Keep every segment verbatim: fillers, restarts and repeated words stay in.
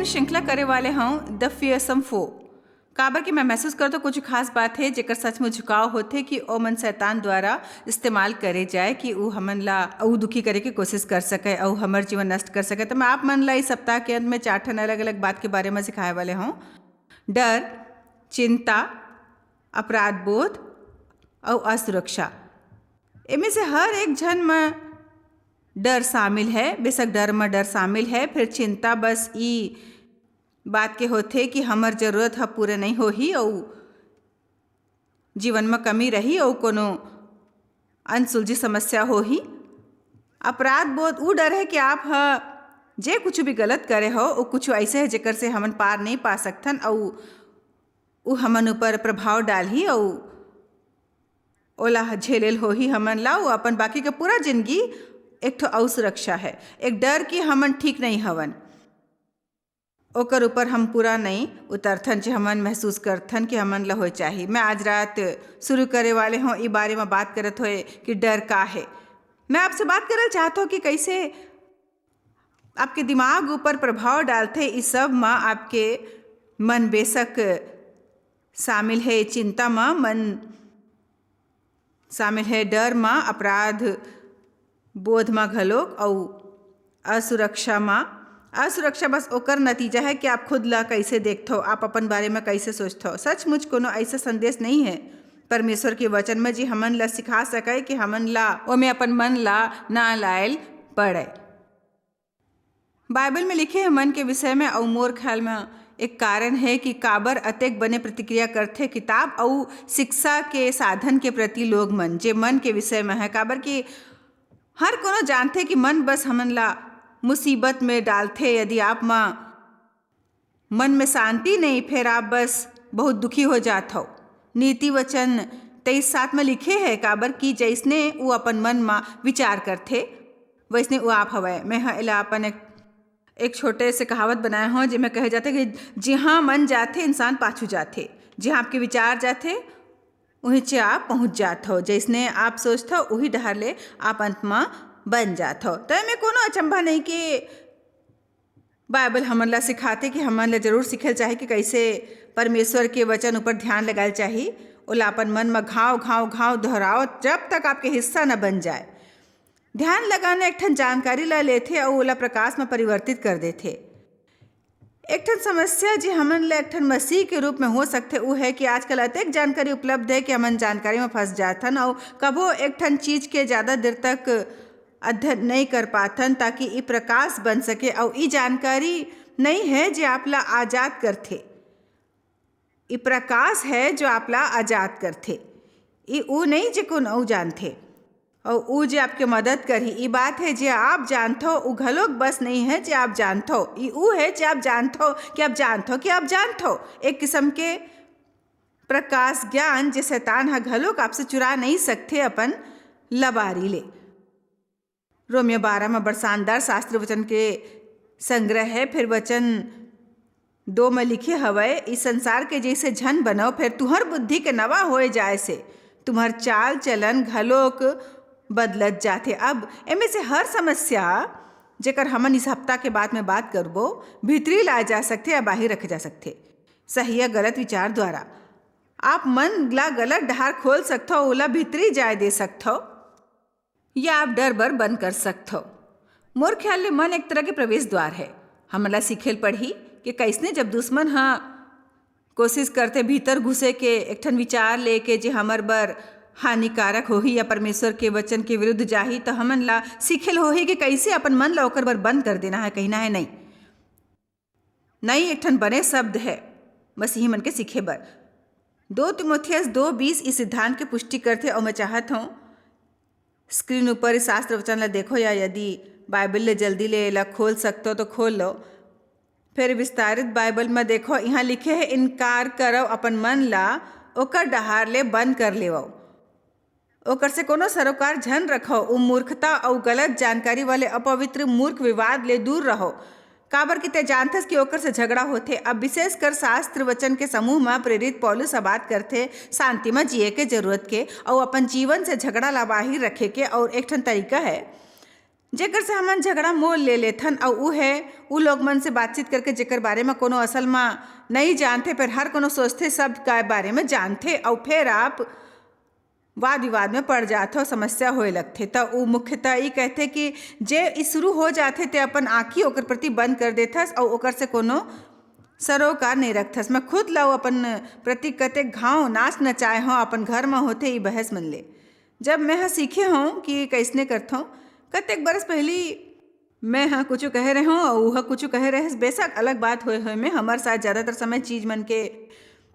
श्रृंखला करे वाले हूँ द फियरसम फो, काबर कि मैं महसूस करथों कुछ खास बात हे जेकर सच में झुकाव होथे कि ओ मन शैतान द्वारा इस्तेमाल करे जाए कि ऊ हमन ला ऊ दुखी करे के कोशिश कर सके अऊ हमर जीवन नष्ट कर सके। तो मैं आप मन ला इस सप्ताह के अंत में चार ठन अलग-अलग बात के बारे में सिखाए वाले हूँ। डर, चिंता, अपराध बोध अऊ असुरक्षा। एमे से हर एक झन म डर शामिल है। बेशक डर म डर शामिल है, फिर चिंता बस ई बात के होथे कि हमर जरूरत ह पूरे नहीं होही अऊ जीवन म कमी रही अऊ कोनो अनसुलझी समस्या होही। अपराध बोध ऊ डर है कि आप ह जे कुछ भी गलत करे हो, वो कुछ ऐसे है जेकर से हमन पार नहीं पा सकथन अऊ ऊ हमन ऊपर प्रभाव डालही अऊ ओला झेलेल होही हमन ला। वो अपन बाकी के पूरा जिंदगी एक ठो अऊ सुरक्षा है, एक डर कि हमन ठीक नहीं हवन। ओकर ऊपर हम पूरा नहीं उतरथन, जे हमन महसूस करथन कि हमन ला होए चाही। मैं आज रात शुरू करे वाले हूँ ई बारे में बात करत होए कि डर का है। मैं आपसे बात करल चाहत हूँ कि कैसे आपके दिमाग ऊपर प्रभाव डालथे ई सब म आपके मन। बेशक शामिल है चिंता म, मन शामिल है डर म, अपराध बोध म घलोक अऊ असुरक्षा म। असुरक्षा बस ओकर नतीजा है कि आप खुद ला कैसे देखथो, आप अपन बारे में कैसे सोचथो। सचमुच कोनो ऐसा संदेश नहीं है परमेश्वर के वचन में जे हमन ला सिखा सके कि हमन ला ओमे अपन मन ला ना लायल पड़े। बाइबल में लिखे हे मन के विषय में, अऊ मोर ख्याल में एक कारण है कि काबर अतेक बने प्रतिक्रिया करथे किताब अऊ शिक्षा के साधन के प्रति लोग मन, जे मन के विषय में है। काबर कि हर कोनो जानथे कि मन बस हमन ला मुसीबत में डालथे। यदि आप मा मन में शांति नहीं, फेर आप बस बहुत दुखी हो जात हव। नीति वचन तेईस सात में लिखे है, काबर कि जैसने वो अपन मन मा विचार करथे, वैसने वो आप हवय। मैं ह एला अपन एक, एक छोटे से कहावत बनाए हव, जेमे कहे जाथे कि जिहाँ मन जाथे, इंसान पाछू जाथे। जिहाँ आपके विचार जाथे, उहींचे आप पहुँच जात हव। जैसने आप सोचथव, उही डहर ले आप अंत मा बन जात हव। त एमे कोनो अचंभा नहीं कि बाइबल हमन ला सिखाथे कि हमन ला जरूर सीखे ल चाही कि कैसे परमेश्वर के वचन ऊपर ध्यान लगाए ल चाही। ओला अपन मन म घाव, घाव, घाव दोहराओ, जब तक आपके हिस्सा न बन जाए। ध्यान लगाना एक ठन जानकारी ला लेथे अउ ओला प्रकाश म परिवर्तित कर देथे। एक ठन समस्या जे हमन ला एक ठन मसीह के रूप में हो सकथे, उ है कि आजकल अतेक जानकारी उपलब्ध है कि हमन जानकारी में फंस जाथन अउ कभो एक ठन चीज के ज्यादा देर तक अध्ययन नहीं कर पाथन, ताकि ई प्रकाश बन सके। अउ ई जानकारी नहीं है जे आप ला आजाद करथे, ई प्रकाश है जो आप ला आजाद करथे। ई ऊ नहीं जे कोन अऊ जानथे, अउ ऊ जे आपके मदद करही। ई बात है जे आप जानथो, ऊ घलोक बस नहीं है जे आप जानथो, ई ऊ है जे आप जानथो कि आप जानथो कि आप जानथो। एक किस्म के प्रकाश ज्ञान जे शैतान ह घलोक आपसे चुरा नहीं सकथे अपन लबारी ले। रोमियो बारह में बड़ शानदार शास्त्र वचन के संग्रह है। फिर वचन दो में लिखे हवय, "इस संसार के जैसे झन बनव, फिर तुहर बुद्धि के नवा होए जाए से तुम्हर चाल चलन घलोक बदलत जाथे।" अब एमे से हर समस्या, जेकर हमन इस हफ्ता के बाद में बात करबो, भीतरी लाए जा सकथे या बाहिर रखे जा सकथे, सही या गलत विचार द्वारा। आप मन ला गलत डहार खोल सकथव, ओला भीतरी जाए दे सकथव, या आप डर बर बंद कर सकथव। मोर ख्याल ले मन एक तरह के प्रवेश द्वार है। हमन ला सीखे ल पड़ही कि कैसने जब दुश्मन ह कोशिश करथे भीतर घुसे के, एक ठन विचार लेके जे हमर बर हानिकारक होही या परमेश्वर के वचन के विरुद्ध जाही, त हमन ला सीखे ल होही कि कैसे अपन मन ला ओकर बर बंद कर देना है, कहिना है नहीं। नहीं, एक ठन बने शब्द है मसीही मन के सीखे बर। दो तिमोथियस दो बीस इस सिद्धांत के पुष्टि करथे, अउ मैं चाहत हूँ स्क्रीन ऊपर इस शास्त्र वचन ला देखो, या यदि बाइबल ले जल्दी ले एला खोल सकतो तो खोल लो। फिर विस्तारित बाइबल में देखो, यहाँ लिखे है, "इनकार करव अपन मन ला, ओकर डहार ले बंद कर लेवव।" ओकर से कोनो सरोकार झन रखव, उ मूर्खता अउ गलत जानकारी वाले अपवित्र मूर्ख विवाद ले दूर रहो, काबर कि ते जानथस कि ओकर से झगड़ा होथे। अब विशेषकर शास्त्र वचन के समूह म प्रेरित पौलुस ह बात करथे, शांति म जिए के जरूरत के अउ अपन जीवन से झगड़ा ला बाहिर रखे के। अउ एक ठन तरीका है, जेकर से हमन झगड़ा मोल ले लेथन, अउ उ है उ लोग मन से बातचीत करके जेकर बारे में कोनो असल में नहीं जानथे, फिर हर कोनो सोचथे शब्द के बारे में जानथे, अउ फिर आप वाद विवाद में पड़ जात हो, समस्या होए लगथे। त उ मुख्यतः ई कहथे कि जे ई शुरू हो जाथे, ते अपन आँखी ओकर प्रति बंद कर देथस अउ ओकर से कोनो सरोकार नहीं रखथस। मैं खुद ला अपन प्रति कतेक घाव नाच नचाए हों, अपन घर में होथे ई बहस मन ले। जब मैं ह सीखे हों कि कैसने करथों, कतेक बरस पहली मैं ह कुछ कहे रहे हों अउ वह कुछ कहे रहे, बेशक अलग बात होए होए में हमर साथ ज्यादातर समय चीज मन के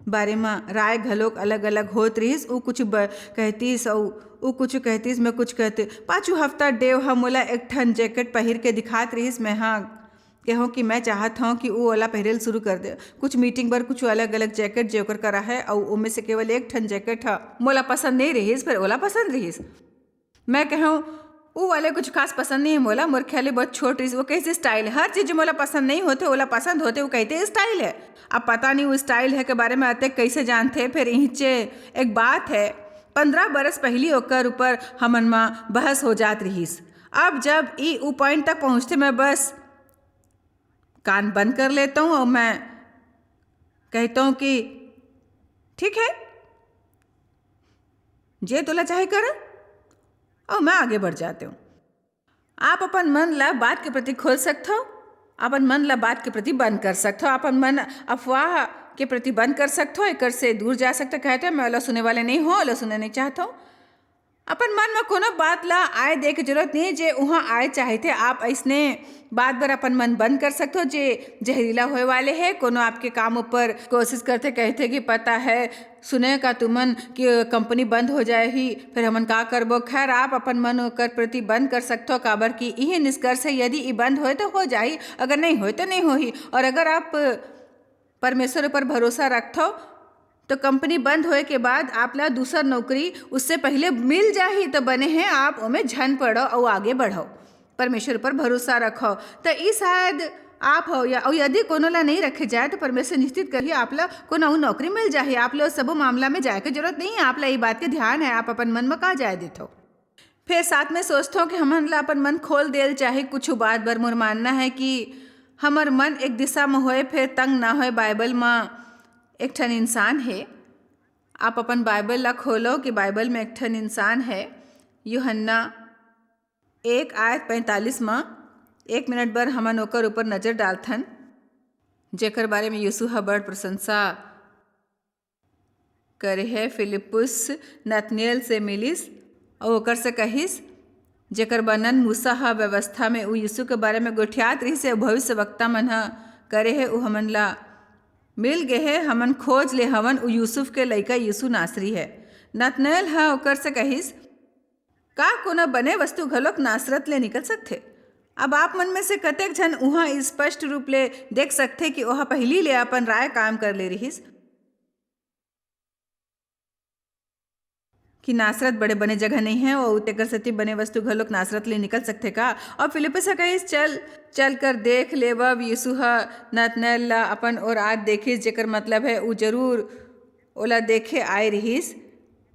बारे म राय घलोक अलग-अलग होत रिहिस। ऊ कुछ ब-, कहतिस अउ ऊ कुछ कहतिस, मैं कुछ कहते। पाछू हफ्ता डेव ह मोला एक ठन जैकेट पहिर के दिखात रिहिस। मैं ह कहों कि मैं चाहत हौं कि ऊ ओला पहिरे ल शुरू कर दे। कुछ मीटिंग बर कुछ अलग-अलग जैकेट जे ओकर करा है, अउ ओमे से केवल एक ठन जैकेट ह मोला पसंद नहीं रिहिस, फिर ओला पसंद रिहिस। मैं कहूँ, "ऊ वाले कुछ खास पसंद नहीं है मोला, मोर ख्याल ले बहुत छोट रहिस।" वो कैसे स्टाइल है, हर चीज जो मोला पसंद नहीं होते, ओला पसंद होते, वो कहते स्टाइल है। अब पता नहीं वो स्टाइल है के बारे में अतेक कैसे जानते। फिर इहिचे एक बात है, पंद्रह बरस पहली ओकर ऊपर हमन मा बहस हो जात रहिस। अब जब ई ऊ पॉइंट तक पहुँचते, मैं बस कान बंद कर लेता हूँ और मैं कहता हूँ कि ठीक है, जे तोला चाहे कर, और मैं आगे बढ़ जाते हूँ। आप अपन मन ला बात के प्रति खोल सकथो, अपन मन ला बात के प्रति बंद कर सकथो, अपन मन अफवाह के प्रति बंद कर सकथो, एकर से दूर जा सकथो। कहते मैं ओला सुने वाले नहीं हो, ओला सुने नहीं चाहत हो। अपन मन में कोनो बात ला आए दे के जरूरत नहीं, जे उहाँ आए चाहथे। आप ऐसने बात बर अपन मन बंद कर सकथो, जे जहरीला होए वाले है। कोनो आपके काम ऊपर कोशिश करथे, कहथे कि पता है, सुने का तुमन कि कंपनी बंद हो जाए ही, फिर हमन का करबो। खैर, आप अपन मन ओकर प्रति बंद कर सकथो, काबर कि इही निष्कर्ष है, यदि ई बंद होए तो हो जाही, अगर नहीं होए तो नहीं होही। और अगर आप परमेश्वर ऊपर भरोसा रखथो, तो कंपनी बंद होए के बाद आप ला दूसर नौकरी उससे पहले मिल जाही, तो बने है, आप ओमे झन पड़ो अउ आगे बढ़ो, परमेश्वर ऊपर भरोसा रखो। तो ई शायद आप हो या, और यदि कोनो ला नहीं रखे जाए, तो परमेश्वर निश्चित करही आप ला कोनो अउ नौकरी मिल जाही। आप ला सबो मामला में जाए के जरूरत नहीं है, आप ला ई बात के ध्यान है, आप अपन मन में का जाए देथो। फिर साथ में सोचथों कि हमन ला अपन मन खोल देल चाहे कुछ बात बर। मोर मानना है कि हमर मन एक दिशा में होए, फिर तंग ना होए। बाइबल में एक ठन इंसान है, आप अपन बाइबल ला खोलो कि बाइबल में एक ठन इंसान है, यूहन्ना एक आयत पैंतालीस में। एक मिनट बर हमन ओकर ऊपर नजर डालथन, जेकर बारे में यीशु ह बड़ प्रशंसा करे हे। फिलिप्पुस नतनेल से मिलिस अउ ओकर से कहिस, जेकर वर्णन मूसा ह व्यवस्था में उ यीशु के बारे में गोठियात रिहिस हे, भविष्यवक्ता मन ह करे हे, उ हमन ला मिल गे हे। हमन खोज ले हवन, उ यूसुफ के लइका यीशु नासरी हे। नतनेल ह ओकर से कहिस, का कोनो बने वस्तु घलोक नासरत ले निकल सकथे? अब आप मन में से कतेक झन उहाँ स्पष्ट रूप ले देख सकथे कि ओह पहिली ले अपन राय कायम कर ले रिहिस कि नासरत बड़े बने जगह नहीं है, अउ तेकर सेती बने वस्तु घलोक नासरत ले निकल सकथे का? अउ फिलिप्पुस ह कहिस, "चल, चल कर देख लेवब।" यीशु ह नतनएल ला अपन ओर आत देखिस, जेकर मतलब है, ऊ जरूर ओला देखे आए रिहिस।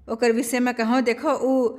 ओकर विषय में कहूँ, देखो, ऊ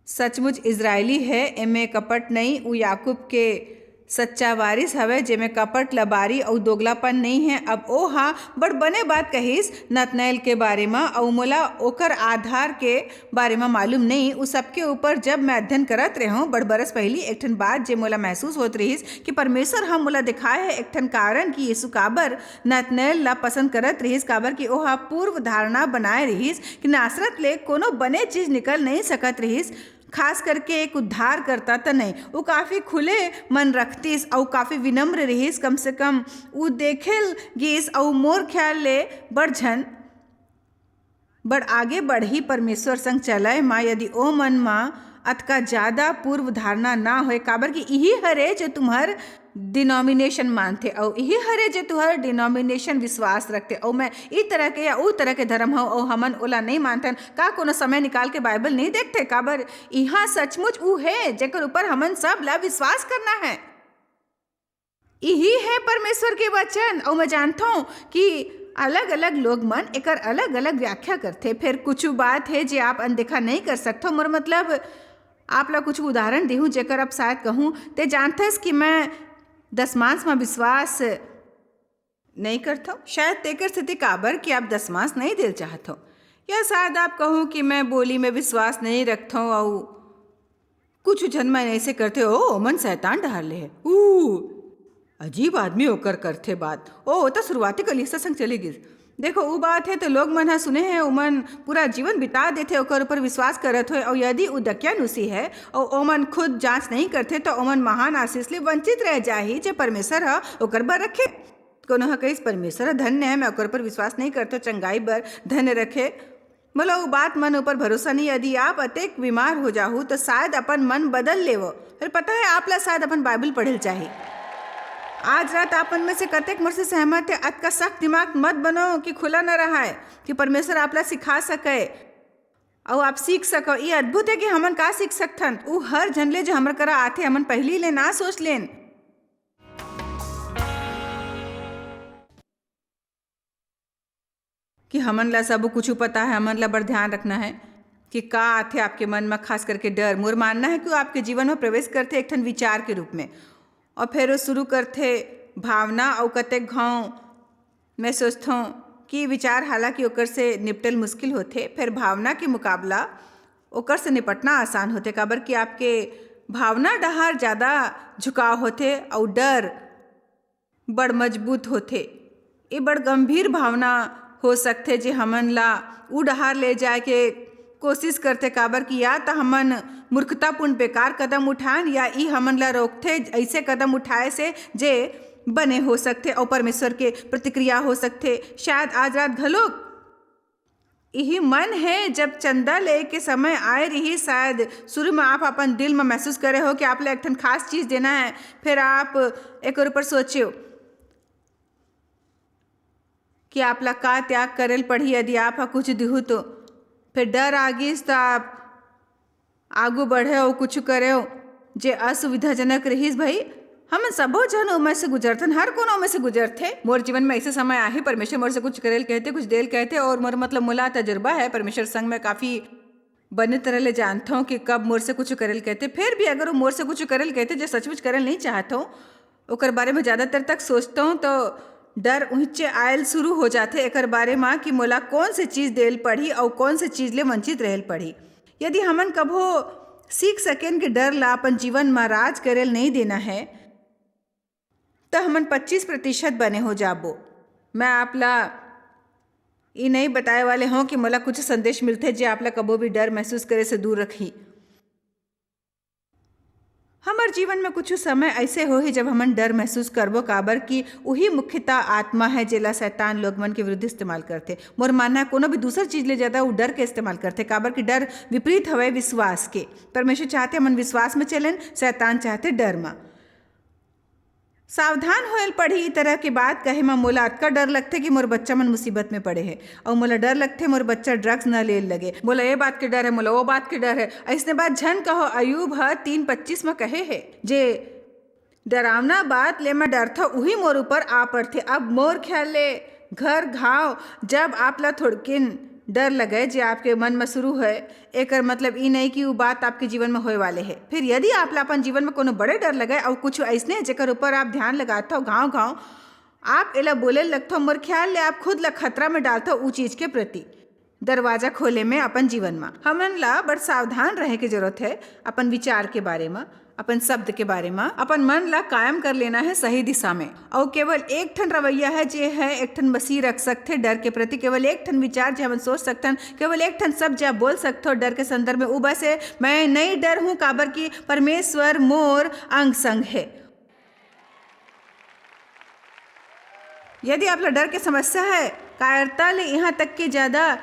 सचमुच इजरायली है, एमे कपट नई, ऊ याकूब के सच्चा वारिस हवय, जेमे कपट, लबारी अऊ दोगलापन नई है। अब ओ हा बड़ बने बात कहिस नतनएल के बारे म, अऊ मोला ओकर आधार के बारे म मालूम नई। ऊ सबके ऊपर जब मैं अध्ययन करत रेहों, बड़ बरस पहिली, एक ठन बात जे मोला महसूस होत रिहिस कि परमेश्वर ह मोला दिखाए हे एक ठन कारण कि यीशु काबर नतनएल ला पसंद करत रिहिस, काबर कि ओहा पूर्व धारणा बनाए रिहिस कि नासरत ले कोनो बने चीज निकल नई सकत रिहिस, खास करके एक उद्धारकर्ता त नई। ऊ काफी खुले मन रखतिस अऊ काफी विनम्र रिहिस। कम से कम ऊ देखेल गिस अऊ मोर ख्याल ले बड़ झन बड़ आगे बढ़ही परमेश्वर संग चलय म, यदि ओ मन म अतका जादा पूर्व धारणा ना होय, काबर कि इही हरे जो तुम्हर denomination मानथे, अऊ इही हरे जो तुहर denomination विश्वास रखथे, अऊ मैं ई तरह के या ऊ तरह के धर्म हव, अऊ हमन ओला नई मानथन। का कोनो समय निकाल के बाइबल नई देखथे? काबर इहाँ सचमुच ऊ हे, जेकर ऊपर हमन सब ला विश्वास करना है। इही है परमेश्वर के वचन। अऊ मैं जानथों कि अलग-अलग लोग मन एकर अलग-अलग व्याख्या करथे। फेर कुछ बात हे जे आप अनदेखा नई कर सकथो। मोर मतलब, आप ला कुछ उदाहरण देहूं, जेकर आप शायद कहूं, "ते जानथस कि मैं दसमांश म विश्वास नइ करथव?" शायद तेकर सेती काबर कि आप दसमांश नइ देल चाहथव। या शायद आप कहूं कि मैं बोली में विश्वास नइ रखथव, अउ कुछ झन मन ऐसे करथे, "ओ, ओमन शैतान डहार ले हे।" ऊ, अजीब आदमी ओकर करथे बात। "ओ, ओ त शुरुआती कलीसिया संग चली गिस।" देखो, ऊ बात हे तो लोग मन ह सुने हे, उमन पूरा जीवन बिता देथे ओकर ऊपर विश्वास करत होय, अउ यदि ऊ दकियानूसी हे, अउ ओमन खुद जांच नइ करथे, तो ओमन महान आशीष ले वंचित रह जाही, जे परमेश्वर ह ओकर बर रखे। कोनो ह कहिस, "परमेश्वर ह धन्य हे, मैं ओकर ऊपर विश्वास नइ करथव, चंगाई बर धन्य रखे।" मोला ऊ बात मन ऊपर भरोसा नइ। यदि आप अतेक बीमार हो जाहू, तो शायद अपन मन बदल लेवो। फिर पता हे, आप ला शायद अपन बाइबल पढ़े ल चाही। आज रात आप मन में से कतेक मोर से सहमत हे? अतका सख्त दिमाग मत बनो कि खुला न रहाय, कि परमेश्वर आप ला सिखा सके अउ आप सीख सको। ये अद्भुत हे कि हमन का सीख सकथन। ऊ हर झन ले जो हमर करा आथे, हमन पहिली ले ना सोच लेन। कि हमन ला सब कुछ पता हे, हमन ला बड़ ध्यान रखना हे कि का आथे आपके मन में, खास करके डर। मोर मानना हे कि वो आपके जीवन में प्रवेश करथे एक ठन विचार के रूप में, और फिर वो शुरू करथे भावना, अउ कतेक घाव मैं सोचथों कि विचार, हालांकि ओकर से निपटल मुश्किल होथे, फिर भावना के मुकाबला ओकर से निपटना आसान होथे, काबर कि आपके भावना डहार ज़्यादा झुकाव होथे, अउ डर बड़ मजबूत होथे। ये बड़ गंभीर भावना हो सकथे, जे हमन ला उ डहार ले जाए के कोशिश करथे, काबर कि या त हमन मूर्खतापूर्ण बेकार कदम उठान, या ई हमन ला रोकथे ऐसे कदम उठाए से, जे बने हो सकथे अउ परमेश्वर के प्रतिक्रिया हो सकथे। शायद आज रात घलोक इही मन हे, जब चंदा ले के समय आए रही, शायद शुरू में आप अपन दिल में महसूस करे हो कि आप ला एक ठन खास चीज देना हे, फिर आप एकर ऊपर सोचे हो कि आप ला का त्याग करे ल पड़ही यदि आप हा कुछ दिहू तो। फिर डर आ गिस तो आप आगू बढ़े अउ कुछ करे, जे असुविधाजनक रहिस। भाई, हमन सबो झन ओमे से गुजरथन, हर कोनो ओमे से गुजरथे। मोर जीवन में ऐसे समय आही, परमेश्वर मोर से कुछ करे ल कहथे, कुछ दे ल कहथे, और मोर, मतलब, मोला तजुर्बा हे, परमेश्वर संग मैं काफी बने तरह ले जानथों कि कब मोर से कुछ करे ल कहथे। फिर भी अगर वो मोर से कुछ करे ल कहथे, जे सचमुच करे ल नहीं चाहत हो, ओकर बारे में ज़्यादातर तक सोचथों, तो डर उहिचे आयल शुरू हो जाथे एकर बारे में कि मोला कौन से चीज देल पड़ही अउ कौन से चीज ले वंचित रहल पड़ही। यदि हमन कभो सीख सकेन कि डर ला अपन जीवन में राज करे ल नहीं देना हे, तो हमन पच्चीस प्रतिशत बने हो जाबो। मैं आप ला ई नहीं बताए वाले हों कि मोला कुछ संदेश मिलथे, जे आप ला कभो भी डर महसूस करे से दूर रखही। हमर जीवन में कुछ समय ऐसे होही, जब हमन डर महसूस करबो, काबर कि उही मुख्यतः आत्मा हे, जेला शैतान लोग मन के विरुद्ध इस्तेमाल करथे। मोर मानना हे, कोनो भी दूसर चीज ले ज्यादा वो डर के इस्तेमाल करथे, काबर कि डर विपरीत हवय विश्वास के। परमेश्वर चाहथे हमन विश्वास में चलेन, शैतान चाहथे डर में। सावधान होयल पड़ही, ई तरह के बात कहे म मोला अतका डर लगथे कि मोर बच्चा मन मुसीबत में पड़े हे, अउ मोला डर लगथे मोर बच्चा ड्रग्स न ले लगे। मोला ये बात के डर हे, मोला वो बात के डर हे। अइसने बात झन कहो, अयूब ह तीन पच्चीस म कहे हे, जे डरावना बात ले मैं डरथव, उही मोर ऊपर आ पड़थे। अब मोर ख्याल ले घर घाव, जब आप ला थोड़किन डर लगे, जे आपके मन में शुरू होए, एकर मतलब ई नहीं कि उ बात आपके जीवन में होए वाले हे। फिर यदि आप ला अपन जीवन में कोनो बड़े डर लगे अउ कुछ अइसने हे, जेकर ऊपर आप ध्यान लगाथव घाव घाव, आप एला बोले लगथव, मोर ख्याल ले आप खुद ला खतरा में डालथव उ चीज के प्रति। दरवाजा खोले में अपन जीवन में हमन ला बड़ सावधान रहे के जरूरत हे, अपन विचार के बारे में, अपन शब्द के बारे में। अपन मन ला कायम कर लेना हे सही दिशा में। अउ केवल एक ठन रवैया हे, जे हे एक ठन मसीह रख सकथे डर के प्रति। केवल एक ठन विचार, जे हमन सोच सकथन, केवल एक ठन शब्द, जे आप बोल सकथो डर के संदर्भ में, उ बस हे, "मैं नहीं डर हूँ, काबर कि परमेश्वर मोर अंग संग हे।" यदि आप ला डर के समस्या हे, कायरता ले यहाँ तक के ज्यादा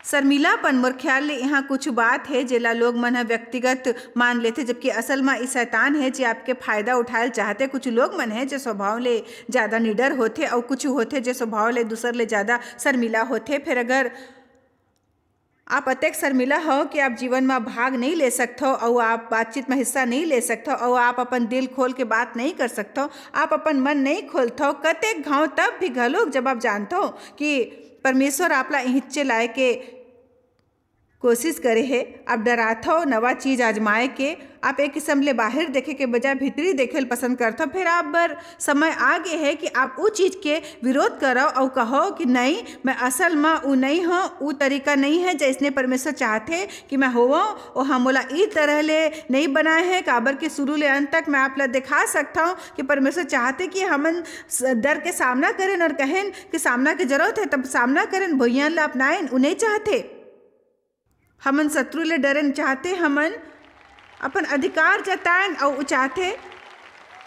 शर्मिलापन, मोर ख्याल ले यहाँ कुछ बात हे, जेला लोग मन ह व्यक्तिगत मान लेथे, जबकि असल म ई शैतान हे, जे आपके फायदा उठायल चाहथे। कुछ लोग मन हे, जे स्वभाव ले ज्यादा निडर होथे, अउ कुछ होथे, जे स्वभाव ले दूसर ले ज्यादा शर्मिला होथे। फिर अगर आप अतेक शर्मिला हव कि आप जीवन म भाग नहीं ले सकथव, अउ आप बातचीत म हिस्सा नहीं ले सकथव, अउ आप अपन दिल खोल के बात नहीं कर सकथव, आप अपन मन नहीं खोलथव, कतेक घाव तब भी घलोक, जब आप जानथव कि परमेश्वर आप ला इहिच्चे लाए के कोशिश करे हे। आप डराथव नवा चीज आजमाए के, आप एक किसम ले बाहिर देखे के बजाय भीतरी देखे ल पसंद करथव। फिर आप बर समय आ गे हे कि आप उ चीज के विरोध करव अउ कहव कि नहीं, मैं असल म उ नहीं हव, उ तरीका नहीं है जैसने परमेश्वर चाहथे कि मैं होवं। ओहा मोला ई तरह ले नहीं बनाए हे, काबर कि शुरू ले अंत तक मैं आप ला दिखा सकथव कि परमेश्वर चाहथे कि हमन स-, डर के सामना करें और कहें कि सामना के जरूरत है, तब सामना करें, भुइयां ला अपनाएं, उ नहीं चाहथे। हमन शत्रु ले डरेन, चाहथे हमन अपन अधिकार जताएन अउ उ चाहथे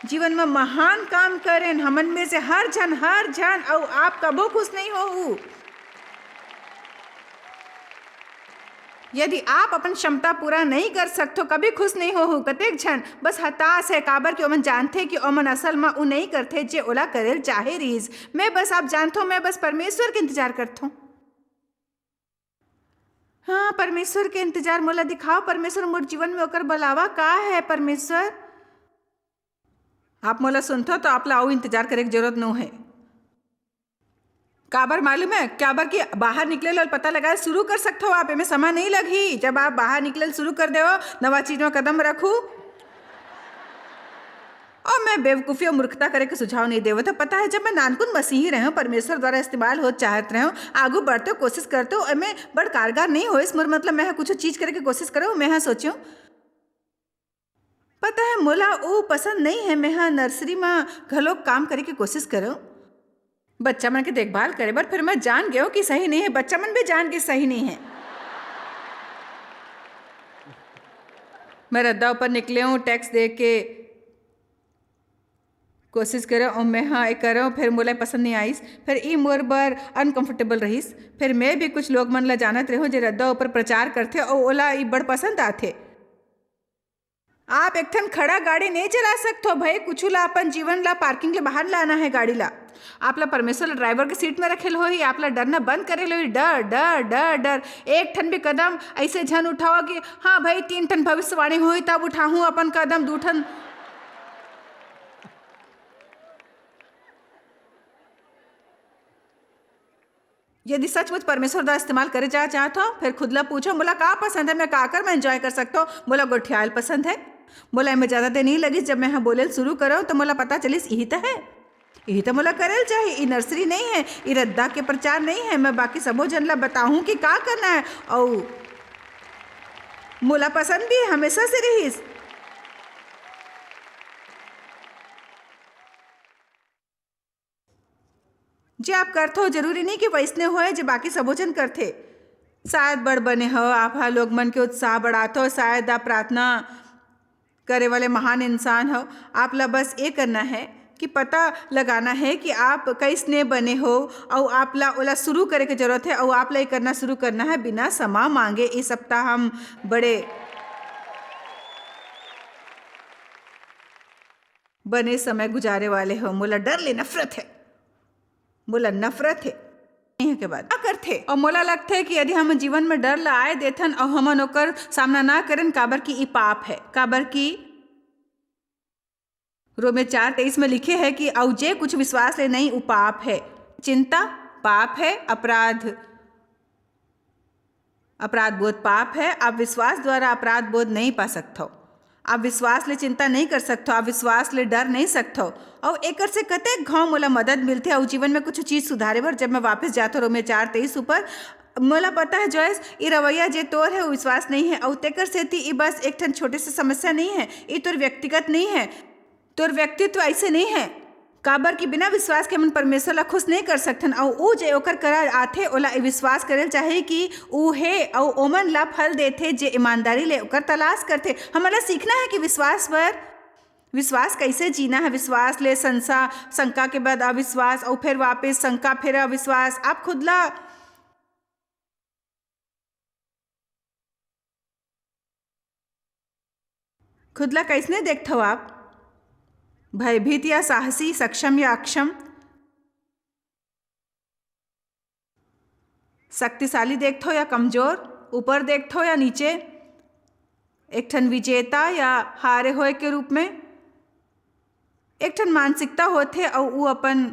जीवन म महान काम करेन। हमन में से हर झन, हर झन, अउ आप कभो खुश नहीं होहू। यदि आप अपन क्षमता पूरा नहीं कर सकथो, कभी खुश नहीं होहू। कतेक झन बस हताश है, काबर कि ओमन जानथे कि ओमन असल म उ नहीं करथे जे ओला करेल चाहे रिहिस। मैं बस, आप जानथो, मैं बस परमेश्वर के इंतजार करथों। हाँ, परमेश्वर के इंतजार मोला दिखाओ। परमेश्वर, मोर जीवन में ओकर बुलावा का है, परमेश्वर? आप मोला सुनथो तो आप ला अउ इंतजार करे के जरूरत नो है। काबर मालूम है? काबर कि बाहर निकले ल पता लगाए शुरू कर सकथो आप, एमे समय नहीं लगही। जब आप बाहर निकले ल शुरू कर देवो, नवा चीज में कदम रखू, और मैं बेवकूफी और मूर्खता करे के सुझाव नहीं देवत हूँ। पता है, जब मैं नानकुन मसीही रहे हूँ, परमेश्वर द्वारा इस्तेमाल हो चाहत रहे हूँ, आगू बढ़ते हो, कोशिश करते हो, एमे बड़ कारगर नहीं होइस। मोर मतलब, मैं कुछ चीज करे के कोशिश करे हूँ, मैं सोचूं, पता है, मोला वो पसंद नहीं है। मैं हाँ नर्सरी में घलो काम करे के कोशिश करे हूँ। बच्चा मन के देखभाल करे बर, फिर मैं जान गयो कि सही नहीं है। बच्चा मन भी जान के सही नहीं है। मैं रद्दा ऊपर निकले हूँ, टैक्स दे के कोशिश करे हूँ, मैं हाँ एक करे हूँ, फिर मोला पसंद नहीं आइस, फिर ई मोर बर अनकंफर्टेबल रहिस। फिर मैं भी कुछ लोग मन ला जानत रहे हूँ जे रद्दा ऊपर प्रचार करथे और ओला ई बड़ पसंद आथे। आप एक ठन खड़ा गाड़ी नहीं चला सकथो भाई, कुछ ला अपन जीवन ला पार्किंग ले बाहर लाना है गाड़ी ला। आप ला परमेश्वर ला ड्राइवर के सीट में रखेल होही, आप ला डरना बंद करे होही। डर, डर, डर, डर। एक ठन भी कदम ऐसे झन उठाओ कि हाँ भाई, तीन ठन भविष्यवाणी होही तब उठाहूँ अपन कदम, दू ठन। यदि सचमुच परमेश्वर द्वारा इस्तेमाल करे जा चाहत हो, फिर खुद ला पूछो, मोला का पसंद है, मैं का कर मैं एंजॉय कर सकता हूँ? मोला गोठियाल पसंद है। मोला एमे ज्यादा देर नहीं लगिस, जब मैं यहाँ बोले शुरू करो तो मोला पता चलिस, यही तो है, यही तो मोला करेल चाही। ई नर्सरी नहीं है, ई रद्दा के प्रचार नहीं है। मैं बाकी सबो जन ला बताहूँ कि का करना है, और मोला पसंद भी हमेशा से रहिस। जे आप करथो, जरूरी नहीं कि वैसने होए जे बाकी सबो झन करथे। शायद बड़ बने हो, आप ह लोग मन के उत्साह बढ़ाथो, शायद आप प्रार्थना करे वाले महान इंसान हो। आप ला बस ये करना है कि पता लगाना है कि आप कैसने बने हो, अउ आप ला ओला शुरू करे के जरूरत है, अउ आप ला ये करना शुरू करना है बिना समा मांगे। इस सप्ताह हम बड़े बने समय गुजारे वाले हो। मोला डर ले नफरत है, मोला नफरत है। नहीं के बाद का करथे, और मोला लगथे कि यदि हम जीवन में डर ला आए देथन और हमन ओकर सामना ना करन, काबर कि ई पाप है, काबर कि रोमे चार तेईस में लिखे है कि अउ जे कुछ विश्वास ले नहीं, उ पाप है। चिंता पाप है, अपराध अपराध बोध पाप है। आप विश्वास द्वारा अपराध बोध नहीं पा सकथो। आप विश्वास ले चिंता नहीं कर सकथो, आप विश्वास ले डर नहीं सकथो। अउ एकर से कतेक घाव मोला मदद मिलथे अउ जीवन में कुछ चीज सुधारे बर, जब मैं वापस जाथो रोमे चार तेईस ऊपर। मोला पता है जॉयस, ई रवैया जे तोर है, वो विश्वास नहीं है, अउ तेकर सेती ई बस एक ठन छोटे से समस्या नहीं है, ई तोर व्यक्तिगत नहीं है। तोर व्यक्तित्व ऐसे नहीं है, काबर कि बिना विश्वास के हमन परमेश्वर ला खुश नहीं कर सकथन। अउ ऊ जे ओकर करा आथे, ओला ए विश्वास करेल चाही कि ऊ हे, अउ ओमन ला फल देथे जे ईमानदारी ले ओकर तलाश करथे। हमन ला सीखना है कि विश्वास बर, विश्वास कैसे जीना है। विश्वास ले संसा शंका के बाद अविश्वास, अउ फिर वापस शंका, फिर अविश्वास। आप खुद ला खुद ला कैसने देखथव आप? भयभीत या साहसी, सक्षम या अक्षम, शक्तिशाली देखथव या कमजोर, ऊपर देखथव या नीचे, एक ठन विजेता या हारे होए के रूप में? एक ठन मानसिकता होथे अउ ऊ अपन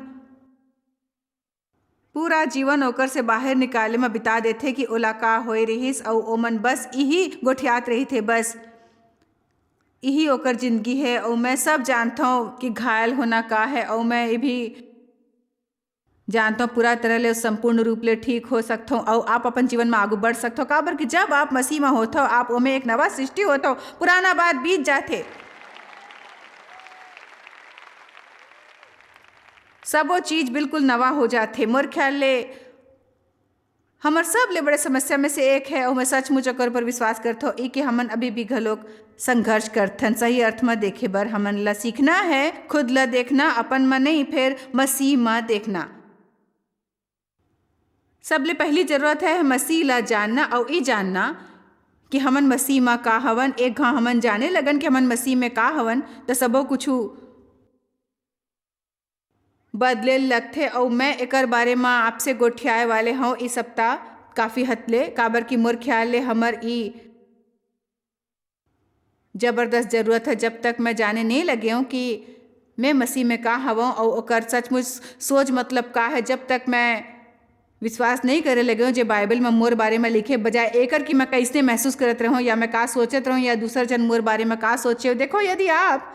पूरा जीवन ओकर से बाहर निकाले म बिता देथे कि ओला का होए रिहिस, अउ ओमन बस इही गोठियात रहिथे, बस इही ओकर जिंदगी हे। अउ मैं सब जानथौं कि घायल होना का हे, अउ मैं ये भी जानथौं पूरा तरह ले, संपूर्ण रूप ले ठीक हो सकथौं, अउ आप अपन जीवन म आगू बढ़ सकथौं, काबर कि जब आप मसीह म होथव, आप ओमे एक नवा सृष्टि होथव, पुराना बात बीत जाथे, सबो चीज बिल्कुल नवा हो जाथे। मोर ख्याल ले हमर सबले बड़े समस्या में से एक हे, अउ मैं सचमुच ओकर ऊपर विश्वास करथौं, ई कि हमन अभी भी घलोक संघर्ष करथन। सही अर्थ म देखे बर हमन ला सीखना हे खुद ला देखना, अपन म नहीं, फेर मसीह म देखना। सबले पहली जरूरत हे मसीह ला जानना, अउ ई जानना कि हमन मसीह म का हवन। एक घांव हमन जाने लगन कि हमन मसीह में का हवन, त सबो कुछु बदले लगथे। अउ मैं एकर बारे म आपसे गोठियाए वाले हौं ई सप्ताह काफी हद ले, काबर कि मोर ख्याल ले हमर ई जबरदस्त जरूरत हे। जब तक मैं जाने नहीं लगे हौं कि मैं मसीह में का हवौं अउ ओकर सचमुच सोच मतलब का हे, जब तक मैं विश्वास नहीं करे लगे हौं जे बाइबल म मोर बारे म लिखे, बजाय एकर कि मैं कइसने महसूस करत रहौं या मैं का सोचत रहौं या दूसर झन मोर बारे म का सोचे। देखो, यदि आप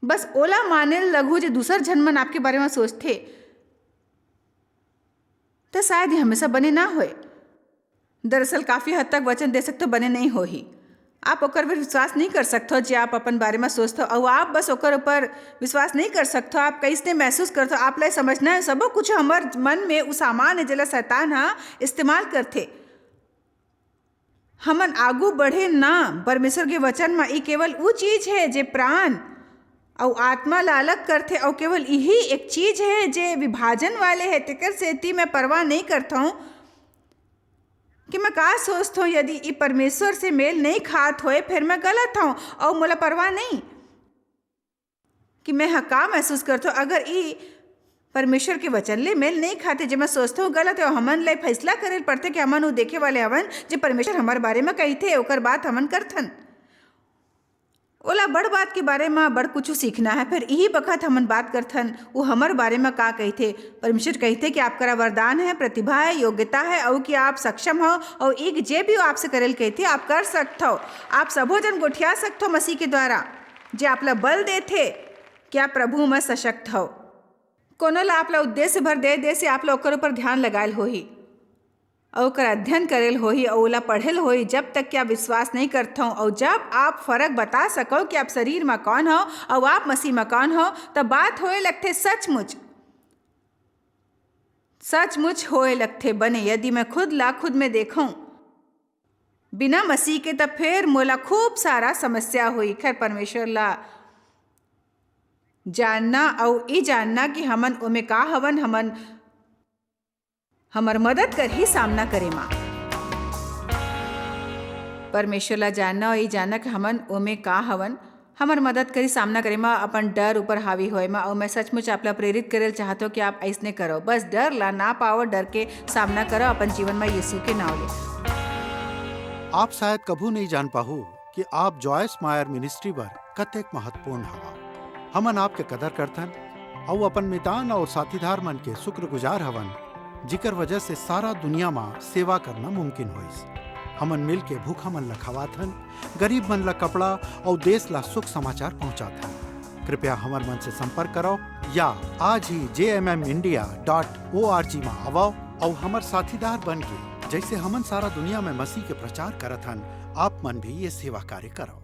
बस ओला माने लगहू जे दूसर झन मन आपके बारे म सोचथे, त शायद ये हमेशा बने ना होए। दरअसल काफी हद तक वचन दे सकथव, बने नहीं होही। आप ओकर पर विश्वास नहीं कर सकथव जे आप अपन बारे म सोचथव, अउ आप बस ओकर ऊपर विश्वास नहीं कर सकथव। आप कइसने महसूस करथव, आप ला समझना हे, सबो कुछ हमर मन में उ सामान हे जेला शैतान ह इस्तेमाल करथे। हमन आगू बढ़े ना परमेश्वर के वचन म, ई केवल उ चीज हे जे प्राण अउ आत्मा ला अलग करथे, अउ केवल इही एक चीज हे जे विभाजन वाले हे। तेकर सेती मैं परवाह नहीं करथौं कि मैं का सोचथौं। यदि ई परमेश्वर से मेल नहीं खात होए, फेर मैं गलत हौं अउ मोला परवाह नहीं कि मैं ह का महसूस करथौं। अगर ई परमेश्वर के वचन ले मेल नहीं खाते, जे मैं सोचथौं गलत हे, हमन ले फैसला करे ल पड़थे कि हमन वो देखे वाले हवन जे परमेश्वर हमर बारे म कहिथे, ओकर बात हमन करथन। ओला बड़ बात के बारे म बड़ कुछु सीखना हे। फेर इही बखत हमन बात करथन, वो हमर बारे म का कहिथे। परमेश्वर कहिथे कि आप करा वरदान हे, प्रतिभा हे, योग्यता हे, अउ कि आप सक्षम हो, अउ एक जे भी आपसे करे ल कहिथे, आप कर सकथव। आप सबो जन गोठिया सकथव मसीह के द्वारा, जे आप ला बल देथे कि आप प्रभु म सशक्त हव। कोनो ला आप ला उद्देश्य भर दे दे से आप ला ओकर ऊपर ध्यान लगायल होही, अउ ओकर अध्ययन करेल होही, अउ ओला पढ़ेल होही, जब तक कि आप विश्वास नहीं करथव। अउ जब आप फर्क बता सकव कि आप शरीर म कौन हव अउ आप मसीह म कौन हव, तब बात होए लगथे सचमुच, सचमुच होए लगथे बने। यदि मैं खुद ला खुद में देखूं बिना मसीह के, तब फेर मोला खूब सारा समस्या होई। खैर, परमेश्वर ला जानना अउ ई जानना कि हमन ओमे का हवन, हमन हमर मदद करही सामना करे मा। परमेश्वर ला जानना अउ ई जानना कि हमन ओमे का हवन, हमर मदद करी सामना करे मा, अपन डर ऊपर हावी होए मा। अउ मैं सचमुच आप ला प्रेरित करे ल चाहत हूँ कि आप अइसने करो। बस डर ला ना पाओ, डर के सामना करो अपन जीवन मा यीशु के नाव ले। आप शायद कभू नहीं जान पाहू कि आप जॉयस मायर मिनिस्ट्री बर कतेक महत्वपूर्ण हवा। हमन आपके कदर करथन अउ अपन मितान अउ साथीदार मन के शुक्रगुजार हवन, जिकर वजह से सारा दुनिया मा सेवा करना मुमकिन होइस। हमन मिल के भूखा मन ला खवाथन, गरीब मन ला कपड़ा अउ देश ला सुख समाचार पहुंचाथन। कृपया हमर मन से संपर्क करो या आज ही जे M M India dot O R G मा आवव अउ हमर साथीदार बन के, जैसे हमन सारा दुनिया में मसीह के प्रचार करत हन, आप मन भी ये सेवा कार्य करो।